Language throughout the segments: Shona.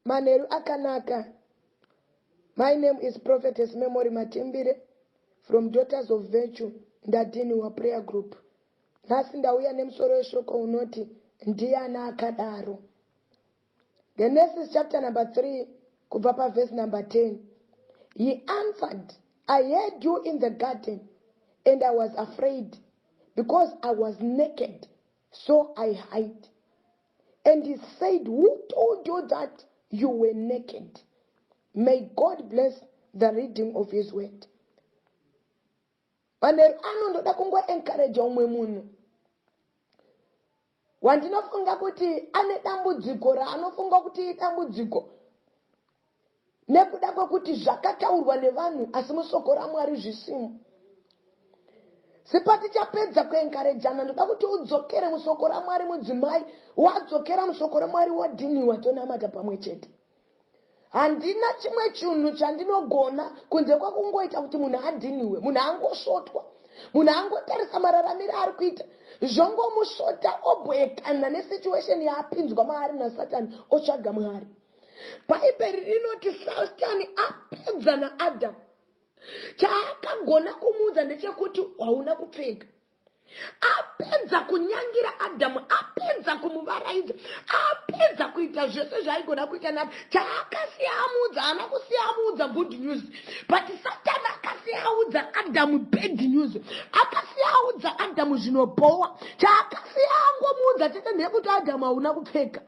Manheru akanaka. My name is Prophetess Memory Matimbire from Daughters of Virtue Ndadhiniwa Prayer Group. Nhasi ndauya nemusoro weshoko unoti Ndiani akadaro? Genesis chapter number 3 kubva paverse number 10. He answered, I heard you in the garden and I was afraid because I was naked, so I hid. And he said, Who told you that you were naked? May God bless the reading of his word. Manheru ano ndoda kungoencourage umwe munhu wandinofunga kuti ane dambudziko raanofunga kuti idambudziko nekuda kwekuti zvakataurwa nevanhu asi musoko raMwari zvisimo. Sepatichapedza kuenkarejana ndoda kuti udzokere musoko raMwari mudzimai, wadzokera musoko raMwari wodhiniwa tonamata pamwe chete. Handina chimwe chinhu chandinogona kunze kwekungoita kuti munhu adhiniwe, munhu angosvotwa, munhu angotarisa mararamiro aari kuita zvongomusvota obhoekana nesituation yaapinzwa maari naSatani otsvaga Mwari. Bhaibheri rinoti Satani apedza naAdhamu. Chaakagona kumuudza ndechekuti hauna kupfeka. Apedza kunyangira Adhamu, apedza kumuvaraidza, apedza kuita zvese zvaaigona kuita naye. Chaakasiya amuudza, haana kusiya amuudza good news. But Satani akasiya audza Adhamu bad news. Akasiya audza Adhamu zvinobhowa. Chaakasiya angomuudza chete ndeyekuti Adhamu hauna kupfeka.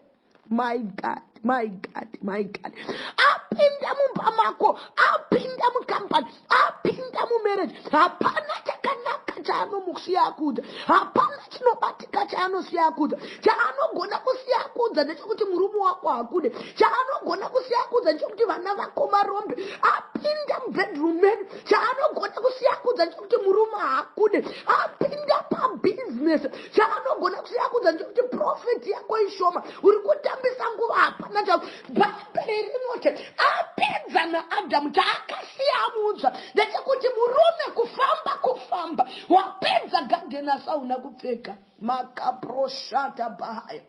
My God, my God, my God. Apinda mumba mako, apinda mukampani, apinda mumarriage. Hapana chakanaka chaanomusiya akuudza. Hapana chinobatika chaanosiya akuudza. Chaanogona kusiya akuudza ndechekuti murume wako hakude. Chaanogona kusiya akuudza ndechekuti vana vako varombe. Apinda mubedroom medu. Chaanogona kusiya akuudza ndechekuti murume haakude. Apinda pabusiness. Chaanogona kusiya kuudza ndechekuti profit yako ishoma, uri kutambisa nguva, hapana cha Bhaibheri rinoti apedza naAdhamu, chaakasiya amuudza ndechekuti murume kufamba kufamba, wapedza gadheni asi hauna kupfeka makaproshata bahaya.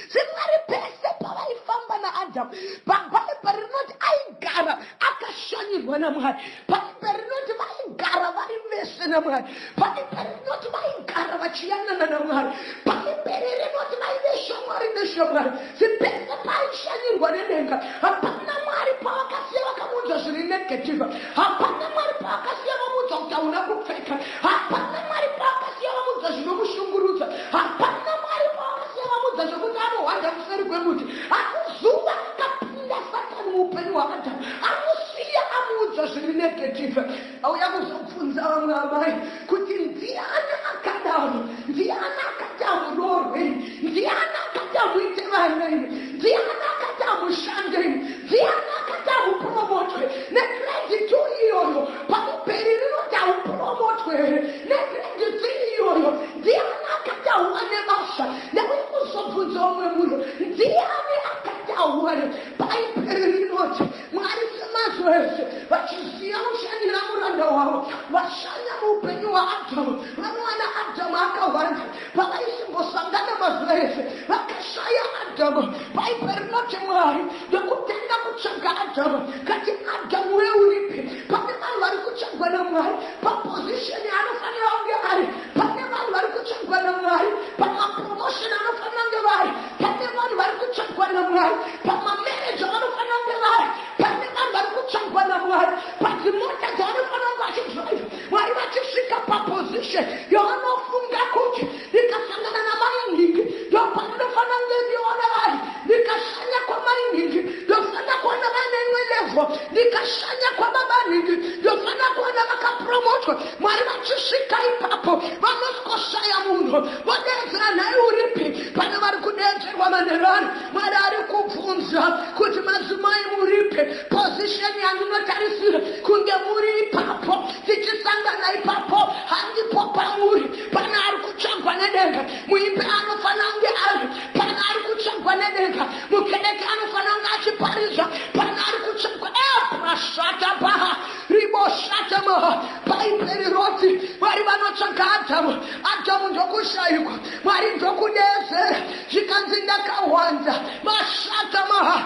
Zvimwari pese pavaifamba naAdhamu, Bhaibheri rinoti aigara akashanyirwa naMwari. Bhaibheri rinoti vaigara vari vese naMwari. Bhaibheri rinoti vaigara vachiyanana naMwari. Bhaibheri rinoti vaive shamwari neshamwari. Sipese paaishanyirwa nedenga, hapana Mwari pavakasiya vakamuudza zviri negative. Hapana Mwari pavakasiya vamuudza kuti hauna kupfeka. Hapana Mwari pavakasiya vamuudza zvinomushungurudza. Hapana Mwari pavakasiya vamuudza zvekuti anohwanda kuseri kwemuti. Asi zuva rakapinda Satani muupenyu hwaAdhamu, amusiya amuudza zviri negative. Auya kuzobvunza vamwe amai kuti ndiani akadaro, ndiani akati amuroorwe, ndiani akati amuite vana imi, ndiani akati amushande imi, ndiani akati amupromotwe negrade 2 iyoyo. Bhaibheri rinoti haupromotwe here negrade 3 iyoyo? Ndiani akati hauwane basa? Ndauya kuzobvunza umwe munhu, ndiani akati hauwane? Bhaibheri rinoti Mwari semazuva ese vachiziva kushandira muranda wavo, vashanya muupenyu hwaAdhamu, vanowana Adhamu akawanda. Pavaisimbosangana mazuva ese, vakashaya Adhamu. Bhaibheri rinoti Mwari ndokutanga kutsvaga Adhamu, kati Adhamu we uripi? Pane vanhu vari kutsvagwa naMwari paposition yaanofanira kunge ari. Pane vanhu vari kutsvagwa naMwari pamapromotion anofanira kunge vari. Pane vanhu vari kutsvagwa naMwari pamamarriage avanofanira kunge vari. Pane vanhu vari kutsvagwa naMwari padzimota dzavanofanira kunge vachidrive. Mwari vachisvika paposition yavanofunga kuti ndikasangana namai nhingi ndopandinofanira kunge ndiona vari. Ndikashanya kwamai nhingi ndofanira kuona vaine imwe level. Ndikashanya kwababa nhingi ndofanira kuona vakapromotwa. Mwari vachisvika ipapo vanosikoshaya munhu vodeedzera nhai uripi? Pane vari kudeedzerwa manheru ano. Mwari ari kubvunza kuti madzimai muripi? Position yandinotarisira kunge muri ipapo tichisangana ipapo handipo pamuri. Pane ari kutsvagwa nedenga. Muimbi anofanira kunge ari pane ari kutsvagwa nedenga. Mukereke anofanira kunge achiparidza pane ari kutsvagwa. Eprasata paha riboshata maha. Bhaibheri roti Mwari vanotsvaga Adhamu, Adhamu ndokushayikwa, Mwari ndokudeedzera, zvikanzi ndakahwanda mashata maha.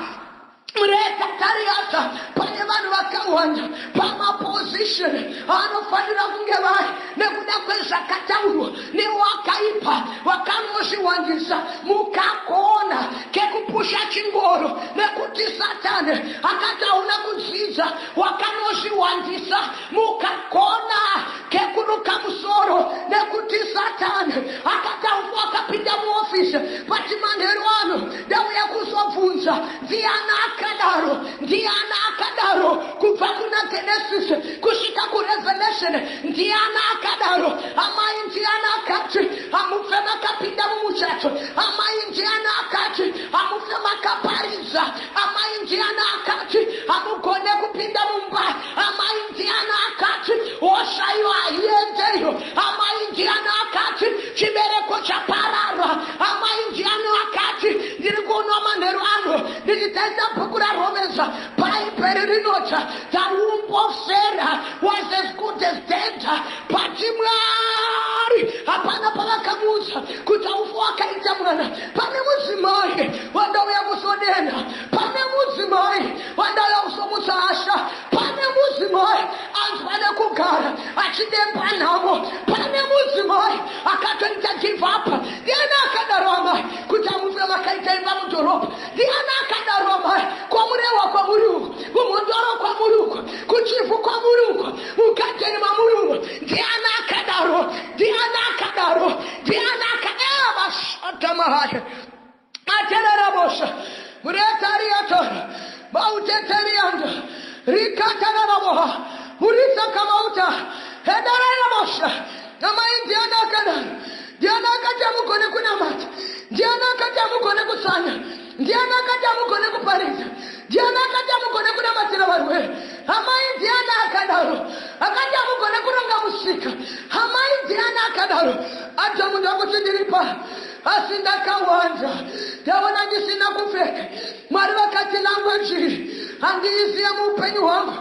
Ndabata pane vanhu vakawanda pamaposition anofanira kunge vari nekuda kwezvakataurwa newakaipa vakanozviwandisa mukakona kekupusha chingoro nekuti Satani akati hauna kudzidza, wakanozviwandisa mukakona kekuruka musoro nekuti Satani akati haufa wakapinda muofisi. But manheru ano ndauya kuzobvunza, ndiani akadaro? Ndiani akadaro kubva kuna Genesis kusvika kuRevelation? Ndiani akadaro, amai? Ndiani akati hamufe makapinda mumuchato, amai? Ndiani akati hamufe makaparidza, amai? Ndiani akati hamugone kupinda mumba, amai? Ndiani akati hosha iyo haiendeyo, amai? Ndiani akati chibereko chaparara, amai? Ndiani akati? Ndiri kuona manheru ano ndichitaisa bhuku raRomans. Bhaibheri rinoti the womb of Sarah was as good as dead, but Mwari hapana pavakamuudza kuti haufa wakaita mwana. Pane mudzimai wandauya kuzodena, pane mudzimai wandauya kuzomutsa hasha, pane mudzimai anzwa nekugara achidemba nhamo, pane mudzimai akatoita give up. Ndiani akadaro, amai, kuti hamufe makaita imba mudhorobha? Ndiani akadaro, amai? KwaMurehwa kwamuri uko, kuMhondoro kwamuri uko, kuChivhu kwamuri uko, mugadheni mamuri uko, ndiani akadaro? Ndiani akadaro? Ndiani akadaro? Atererabosha muretariatora mauteterianda rikatararaboha murisakabauta hedararabosha. Amai, ndiani akadaro? Ndiani akati hamugone kunamata? Ndiani akati hamugone kutsanya? Ndiani akati hamugone kuparidza? Ndiani akati hamugone kunamatira varwere, amai? Ndiani akadaro akati hamugone kuronga musika, amai? Ndiani akadaro? Adhamu ndakuti ndiripa asi ndakawanda, ndaona ndisina kupfeka. Mwari vakati language handiiziye muupenyu hwangu.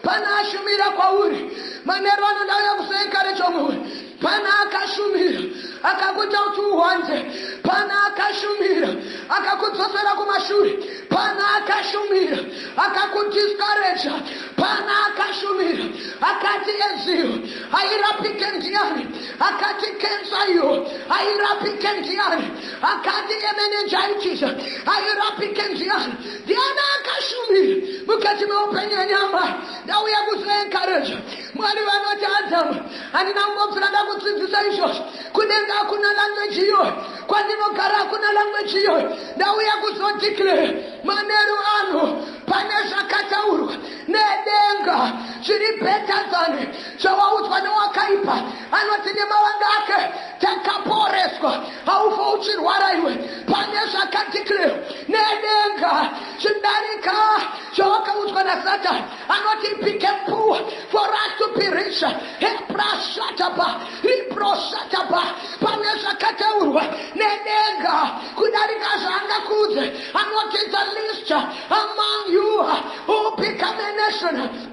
Pana ashumira kwauri manheru ano, ndauya kuzoencourage mumwe. Pana akashumira akakuita kuti uhwanze, pana akashumira akakudzosera kumashure, pana akashumira akakudiscourage, pana akashumira akati edziyo hairapike. Ndiani akati kensa iyo hairapike? Ndiani akati emeningitis hairapike? Ndiani? Ndiani akashumira mukati meupenyu yenyama? Ndauya kuzoencourage. Mwari vanoti, "Adhamu, handina kumbobvira ndakudzidzisa izvozvo. Kudenga hakuna language iyoyo, kwandinogara hakuna language iyoyo." Ndauya kuzodeclare manheru ano, pane zvakataurwa nedenga zviri better than zvawaudzwa newakaipa. Anoti nemavanga ake takaporeswa. Haufa uchirwara iwe. Pane zvakadeclare nedenga zvidarika zvawakaudzwa naSatani. Anoti became poor for us to be rich. Heprashataba riproshataba. Pane zvakataurwa nedenga kudarika zvaangakuudze. Anoti the least among you who become a nation.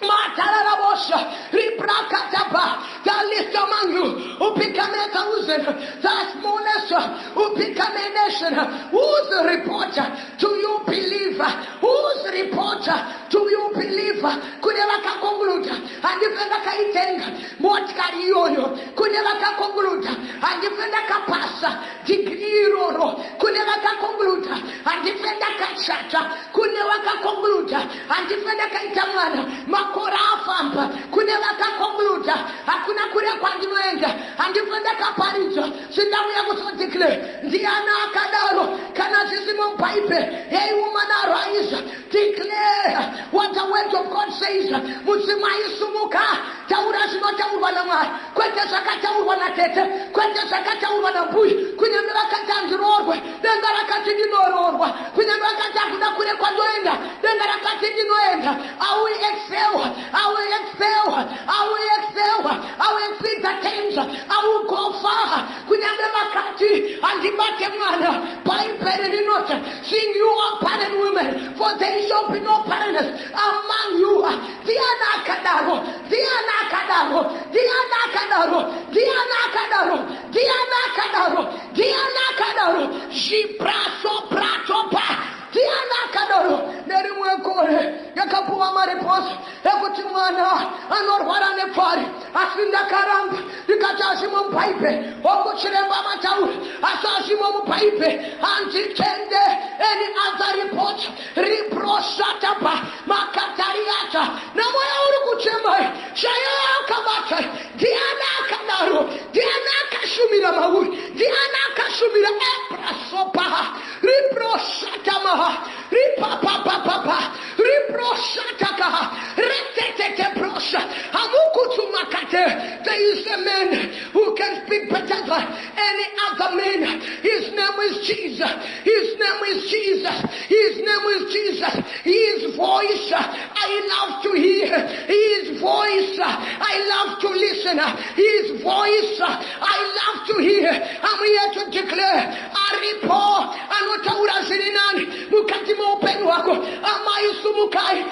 Matararabosha, ribrakataba, the least among you who become a thousand, the smallest who become a nation. Whose report do you believe? Whose report do you believe? Kune vakaconcluda handife ndakaitenga motikari iyoyo, kune vakaconcluda handife ndakapasa degree iroro, kune vakaconcluda handife ndakachata, kune vakaconcluda handife ndakaita mwana, makore afamba, kune vakaconcluda hakuna kure kwandinoenda, handife ndakaparidza. Sindauya kuzodeclare, ndiani akadaro? Kana zvisimo mubhaibheri, hey woman, arise, declare what the word of God says. Mudzimai, sumuka, taura zvinotaurwa naMwari, kwete zvakataurwa natete, kwete zvakataurwa nambuya. Kunyange vakati handiroorwe, denga rakati ndinoroorwa. Kunyange vakati hakuna kure kwandoenda, denga rakati ndinoenda. I will excel, I will excel, I will excel, I will exceed the terms, I will go far. Kunyange vakati handibate mwana, Bhaibheri rinoti, "Sing, you are barren women, for there shall be no barrenness among you." Ndiani akadaro? Ndiani akadaro? Ndiani akadaro? Ndiani akadaro? Ndiani akadaro? Ndiani akadaro? Zvibrasobratopa, ndiani akadaro? Nerimwe gore Makore yakapuwa mareports ekuti mwana anorwara nepfari, asi ndakaramba ndikati hazvimo mubhaibheri. Hongu chiremba mataura, asi hazvimo mubhaibheri. Handitende any other report. Riprosatapa makatariata namweya uri kuchemai chaiyo akabata. Ndiani akadaro? Ndiani akashumira mauri? Ndiani akashumira eprasopaha riprosatamaha ripapapapapa riprosatakaha reteteteprosa hamukutumakate? There is a man who can speak better than any other man. His name is Jesus. His name is Jesus. His name is Jesus. His voice I love to hear. His voice I love to listen. His voice I love to hear. I'm here to declare, aripo anotaura zviri nani mukati meupenyu hwako. Amai, sumukai.